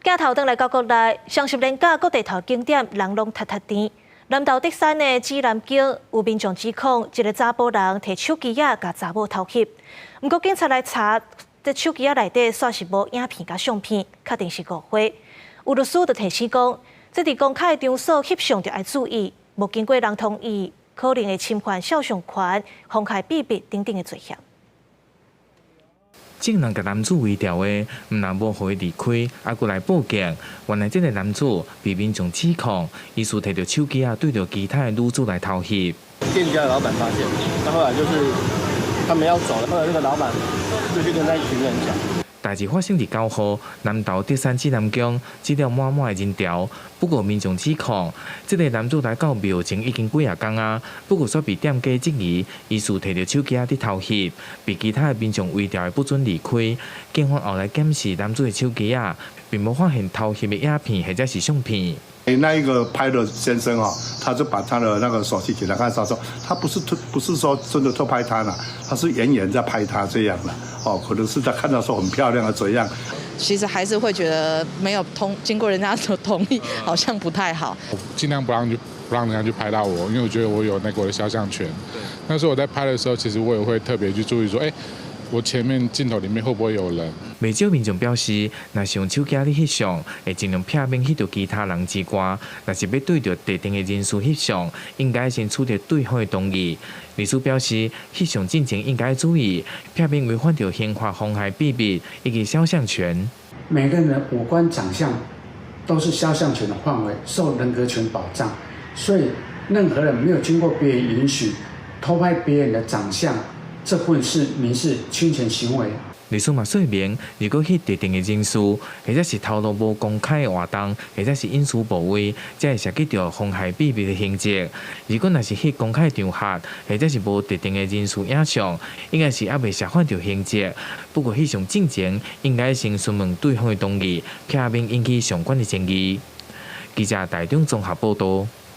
鏡頭轉來到國內，雙十連假各地頭景點人攏塞塞甜。南投竹山的指南宮有民眾指控，一个查埔人提手機仔共查某偷翕。毋過警察來查，這手機仔內底煞是無影片佮相片，確定是誤會。有律師就提醒講，這佇公開場所翕相著愛注意，無經過人同意，可能會侵犯肖像權、妨害秘密等等的罪嫌。眾人共男子圍牢的，毋但無予伊離開，猶閣來報警。原來這个男子被民眾指控，疑似提著手機仔對著其他的女子來偷翕。店家的老闆發現，那後來就是他們要走了，後來那個老闆就去跟那一群人講。代誌發生佇9號，南投竹山指南宮擠了滿滿的人潮。不過民眾指控，這个男子來到廟前已經幾仔工啊，不過煞被店家質疑，疑似提著手機仔佇偷翕，被其他的民眾圍牢的不准離開。警方後來檢視男子的手機仔，並無發現偷翕的影片或者是相片。那一個拍的先生哦，他就把他的那個手機給他看，他說他不是偷，不是說真的偷拍他了，他是遠遠在拍他這樣的，哦，可能是他看到說很漂亮啊，怎樣？其實還是會覺得沒有經過人家的同意，好像不太好。盡量不讓人家去拍到我，因為我覺得我有那個我的肖像權。那時候我在拍的時候，其實我也會特別去注意說，哎，我前面鏡頭裡面會不會有人？袂少民眾表示，若是用手機仔咧翕相，會盡量避免翕著其他人之外，若是欲對著特定的人士翕相，應該先取得對方的同意。律師表示，翕相進前應該注意，避免違反著刑法妨害秘密以及肖像權。每個人的五官長相都是肖像權的範圍，受人格權保障，所以任何人沒有經過別人允許偷拍別人的長相，這部分是民事侵權行為。律師嘛說明，如果翕特定的人士，或者是頭路無公開的活動，或者是隱私部位，才會涉及著妨害秘密的刑責。如果若是翕公開場合，或者是無特定的人士影像，應該是猶未涉犯著刑責。不過翕相進前，應該先詢問對方的同意，避免引起相關的爭議。記者台中綜合報道。